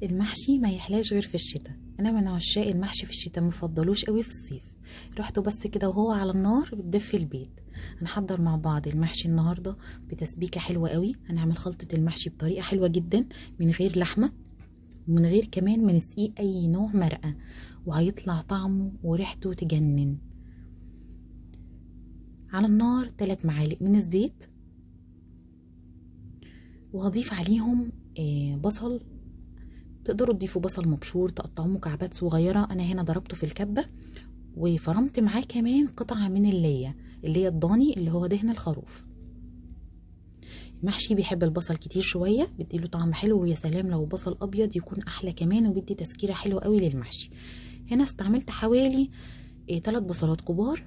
المحشي ما يحلاش غير في الشتاء. انا من عشاق المحشي في الشتاء، مفضلوش قوي في الصيف. ريحته بس كده وهو على النار بتدفي البيت. هنحضر مع بعض المحشي النهارده بتسبيكه حلوة قوي. هنعمل خلطه المحشي بطريقة حلوة جدا من غير لحمه ومن غير كمان ما نسقيه اي نوع مرقه، وهيطلع طعمه وريحته تجنن. على النار 3 معالق من الزيت، وهضيف عليهم بصل. تقدروا تضيفوا بصل مبشور، تقطعوه مكعبات صغيرة. انا هنا ضربته في الكبه، وفرمت معاه كمان قطعه من الليه اللي هي الضاني اللي هو دهن الخروف. المحشي بيحب البصل كتير شوية، بيديله طعم حلو، ويا سلام لو بصل ابيض يكون احلى كمان، وبيدي تسكيره حلوة قوي للمحشي. هنا استعملت حوالي 3 بصلات كبار،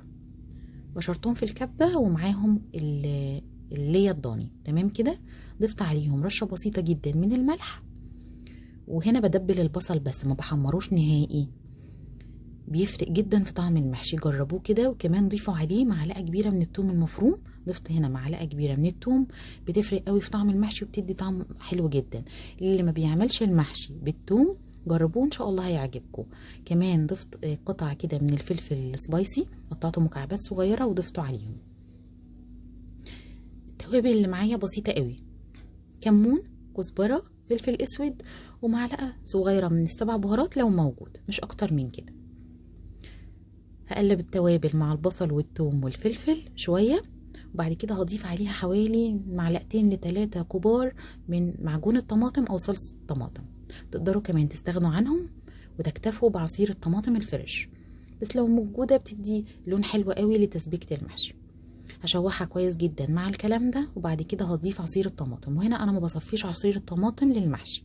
بشرتهم في الكبه ومعاهم الليه الضاني. تمام كده. ضفت عليهم رشه بسيطة جدا من الملح، وهنا بدبل البصل بس ما بحمروش نهائي، بيفرق جدا في طعم المحشي. جربوه كده. وكمان ضيفوا عليه معلقه كبيرة من الثوم المفروم. ضفت هنا معلقه كبيرة من الثوم، بتفرق قوي في طعم المحشي وبتدي طعم حلو جدا. اللي ما بيعملش المحشي بالثوم جربوه ان شاء الله هيعجبكم. كمان ضفت قطع كده من الفلفل السبايسي، قطعته مكعبات صغيرة وضفته عليهم. التوابل اللي معايا بسيطة قوي: كمون، كزبره، فلفل اسود، ومعلقة صغيرة من ال7 بهارات لو موجود، مش اكتر من كده. هقلب التوابل مع البصل والثوم والفلفل شوية، وبعد كده هضيف عليها حوالي 2 ل3 كبار من معجون الطماطم او صلصه الطماطم. تقدروا كمان تستغنوا عنهم وتكتفوا بعصير الطماطم الفريش، بس لو موجودة بتدي لون حلو قوي لتسبيكه المحشي. هشوحها كويس جدا مع الكلام ده، وبعد كده هضيف عصير الطماطم. وهنا انا ما بصفيش عصير الطماطم للمحشي.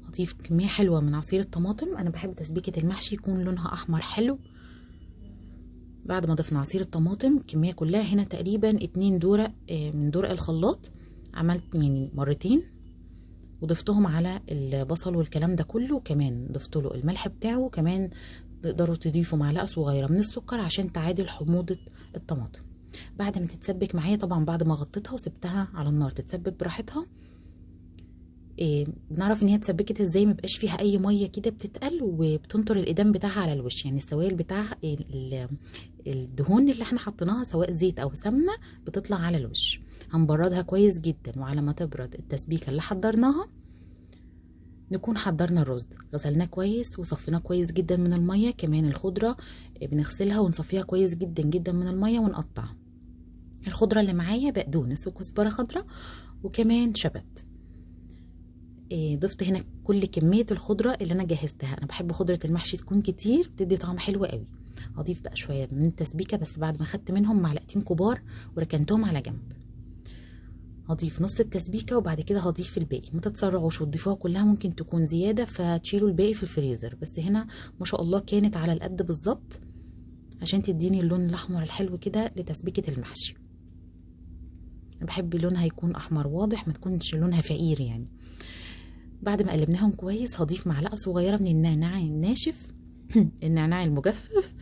هضيف كمية حلوة من عصير الطماطم. انا بحب تسبيكه المحشي يكون لونها احمر حلو. بعد ما ضفنا عصير الطماطم الكمية كلها هنا تقريبا 2 دورق من دورق الخلاط، عملت يعني مرتين، وضفتهم على البصل والكلام ده كله. كمان ضفت له الملح بتاعه. كمان تقدروا تضيفوا معلقه صغيرة من السكر عشان تعادل حموضه الطماطم. بعد ما تتسبك معايا، طبعا بعد ما غطيتها وسبتها على النار تتسبك براحتها، بنعرف ان هي اتسبكت ازاي؟ مبقاش فيها اي مية كده، بتتقل وبتنطر الادام بتاعها على الوش، يعني السوائل بتاعها الدهون اللي احنا حطيناها سواء زيت او سمنه بتطلع على الوش. هنبردها كويس جدا، وعلى ما تبرد التسبيكه اللي حضرناها نكون حضرنا الرز، غسلناه كويس وصفيناه كويس جدا من المية. كمان الخضرة بنغسلها ونصفيها كويس جدا جدا من المية ونقطعها. الخضرة اللي معايا بقدونس وكزبره خضراء وكمان شبت. ضفت هنا كل كمية الخضرة اللي انا جهزتها. انا بحب خضرة المحشي تكون كتير، بتدي طعم حلو قوي. هضيف بقى شوية من التسبيكه، بس بعد ما خدت منهم 2 معلقة كبار وركنتهم على جنب. هضيف نص التسبيكه وبعد كده هضيف الباقي. ما تتسرعوش وتضيفوها كلها، ممكن تكون زيادة فتشيلوا الباقي في الفريزر. بس هنا ما شاء الله كانت على القد بالظبط عشان تديني اللون الاحمر الحلو كده لتسبيكه المحشي. انا بحب لونها يكون احمر واضح، ما تكونش لونها فقير يعني. بعد ما قلبناهم كويس هضيف معلقه صغيرة من النعناع الناشف النعناع المجفف،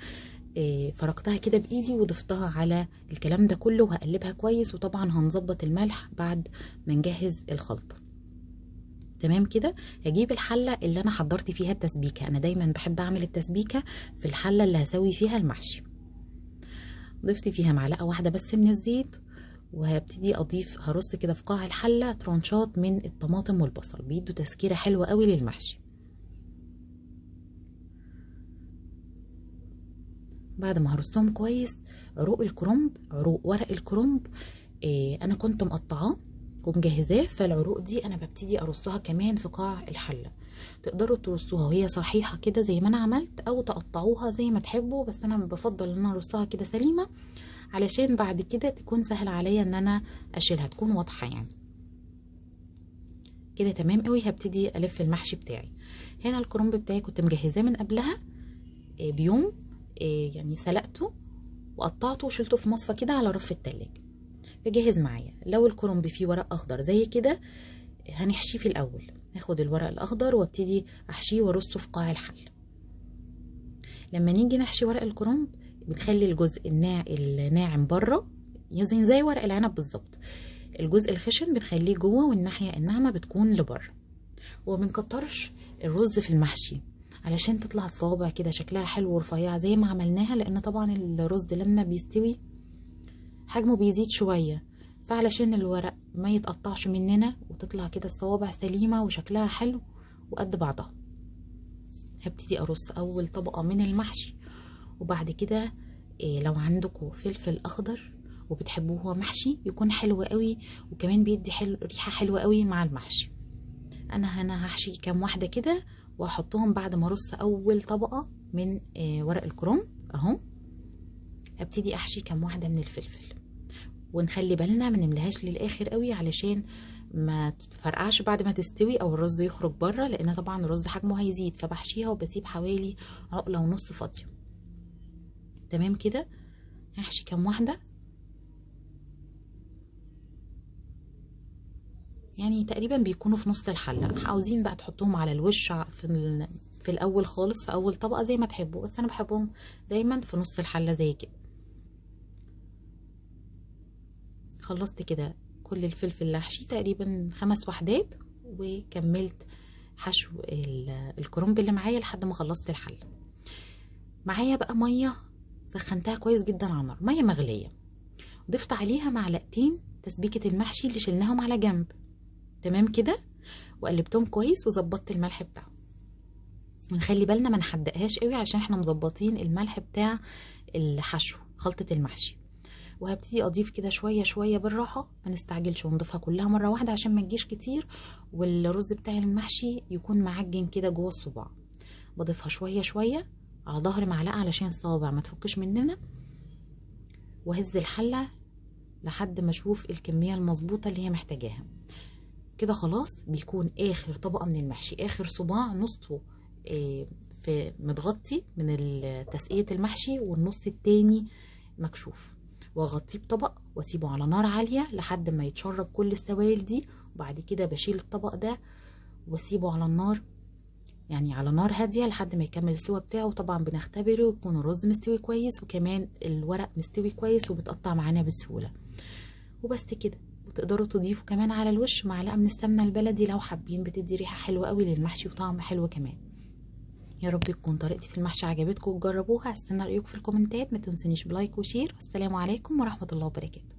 فركتها كده بايدي وضفتها على الكلام ده كله، وهقلبها كويس. وطبعا هنظبط الملح بعد ما نجهز الخلطة. تمام كده. هجيب الحلة اللي انا حضرت فيها التسبيكه. انا دايما بحب اعمل التسبيكه في الحلة اللي هسوي فيها المحشي. ضفت فيها معلقه واحدة بس من الزيت، وهبتدي اضيف، هرص كده في قاع الحلة ترانشات من الطماطم والبصل، بيدوا تسكيره حلوة قوي للمحشي. بعد ما هرصهم كويس، عروق الكرنب، عروق ورق الكرنب، انا كنت مقطعاه ومجهزاه، فالعروق دي انا ببتدي ارصها كمان في قاع الحلة. تقدروا ترصوها وهي صحيحه كده زي ما انا عملت، او تقطعوها زي ما تحبوا، بس انا بفضل ان انا ارصها كده سليمة علشان بعد كده تكون سهل عليا ان انا اشيلها، تكون واضحة يعني كده. تمام قوي. هبتدي الف المحشي بتاعي. هنا الكرنب بتاعي كنت مجهزاه من قبلها بيوم، يعني سلقته وقطعته وشلته في مصفى كده على رف التلاجة، فجهز معايا. لو الكرنب فيه ورق اخضر زي كده هنحشيه في الاول. هاخد الورق الاخضر وابتدي احشيه وارصه في قاع الحلة. لما نيجي نحشي ورق الكرنب بنخلي الجزء الناعم بره، زي ورق العنب بالظبط. الجزء الخشن بنخليه جوه والناحية الناعمة بتكون لبره. ومنكترش الرز في المحشي علشان تطلع الصوابع كده شكلها حلو ورفيع زي ما عملناها، لان طبعا الرز لما بيستوي حجمه بيزيد شوية، فعلشان الورق ما يتقطعش مننا وتطلع كده الصوابع سليمة وشكلها حلو وقد بعضها. هبتدي ارص اول طبقه من المحشي، وبعد كده لو عندكم فلفل اخضر وبتحبوه هو محشي يكون حلو قوي، وكمان بيدي حلو ريحه حلوة قوي مع المحشي. انا هنا هحشي كام واحدة كده واحطهم بعد ما ارص اول طبقه من ورق الكرنب اهو. هبتدي احشي كام واحدة من الفلفل، ونخلي بالنا ما نملهاش للاخر قوي علشان ما تتفرقعش بعد ما تستوي او الرز يخرج بره، لان طبعا الرز حجمه هيزيد. فبحشيها وبسيب حوالي عقله ونص فاضية. تمام كده. هحشي كام واحدة، يعني تقريبا بيكونوا في نص الحلة. عاوزين بقى تحطوهم على الوش في الاول خالص في اول طبقه زي ما تحبوا، بس انا بحبهم دايما في نص الحلة زي كده. خلصت كده كل الفلفل اللي هحشيه تقريبا 5 وحدات، وكملت حشو الكرنب اللي معايا لحد ما خلصت الحلة. معايا بقى مية سخنتها كويس جدا على النار، مية مغليه، ضفت عليها معلقتين تسبيكه المحشي اللي شلناهم على جنب. تمام كده. وقلبتهم كويس وظبطت الملح بتاعه. ونخلي بالنا ما نحدقهاش قوي عشان احنا مظبطين الملح بتاع الحشو خلطه المحشي. وهبتدي اضيف كده شوية شوية بالراحة، ما نستعجلش ونضيفها كلها مرة واحدة عشان ما تجيش كتير والرز بتاع المحشي يكون معجن كده جوه الصباع. بضيفها شوية شوية على ظهر معلقه علشان الصوابع ما تفكش مننا، وهز الحلة لحد ما اشوف الكمية المظبوطه اللي هي محتاجاها. كده خلاص بيكون اخر طبقه من المحشي، اخر صباع نصه في متغطي من تسقيه المحشي والنص التاني مكشوف، واغطيه بطبق واسيبه على نار عالية لحد ما يتشرب كل السوائل دي. وبعد كده بشيل الطبق ده واسيبه على النار، يعني على نار هادية لحد ما يكمل السوا بتاعه. طبعا بنختبره يكون الرز مستوي كويس وكمان الورق مستوي كويس وبتقطع معانا بسهولة. وبس كده. وتقدروا تضيفوا كمان على الوش معلقه من السمنة البلدي لو حابين، بتدي ريحه حلوة قوي للمحشي وطعم حلو كمان. يا رب تكون طريقتي في المحشي عجبتكم وتجربوها. استنى رايكم في الكومنتات، ما تنسونيش ب like و share. والسلام عليكم ورحمة الله وبركاته.